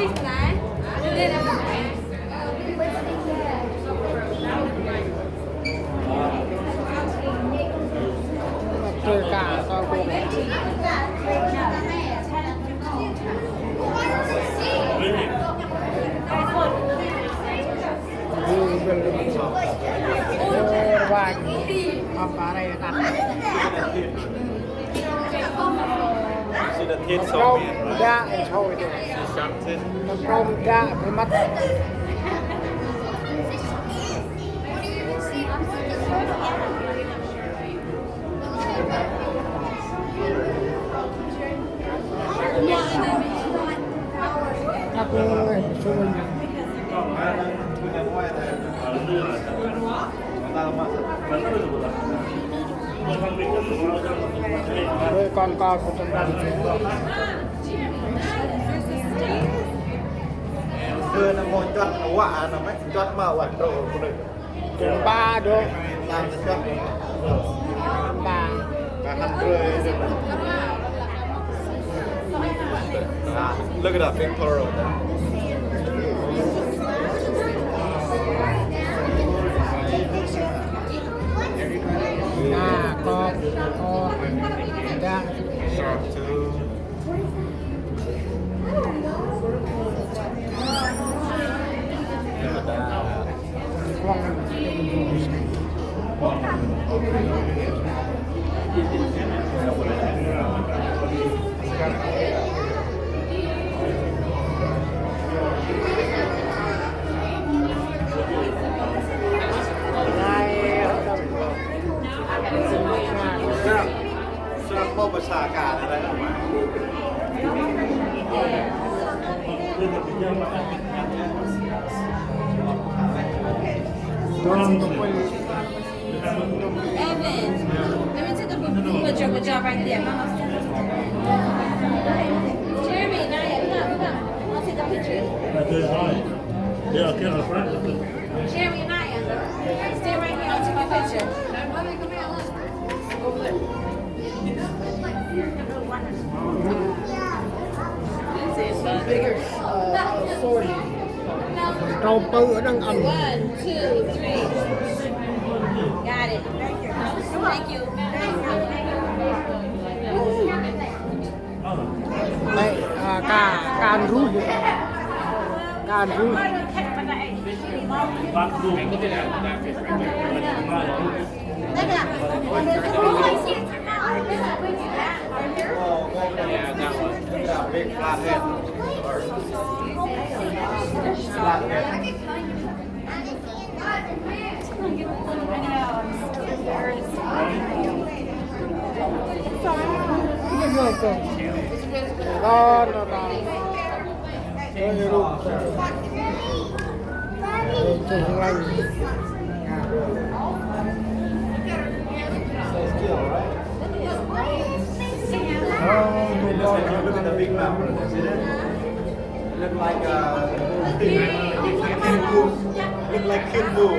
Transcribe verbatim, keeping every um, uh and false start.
See the tin so weird, right? It's something. Ê, kon ko bu tâm răng. Xưa nó mua chót nó quạ nó mới chót mà quạ trộn. Ba đô. Ba. Look at that big pearl. Nah, kok, kok, tidak. Sharp too. Sharp mô ภาษากลางอะไรนะ Evan, let me take a picture with y'all right there. Mama, stand up. Jeremy, Naya, come, come. I'll take a picture. Yeah, okay, all right. Jeremy, Naya, stay right here. I'll take a picture. Over there. Trong pư đang ăn. One, two, three. Got it. Thank you. Đây, à, cá, cá ăn rúi. Cá ăn rúi. Look at the big mouth, brother. See that? Look like, uh, Kid Buu. Look like Kid Buu.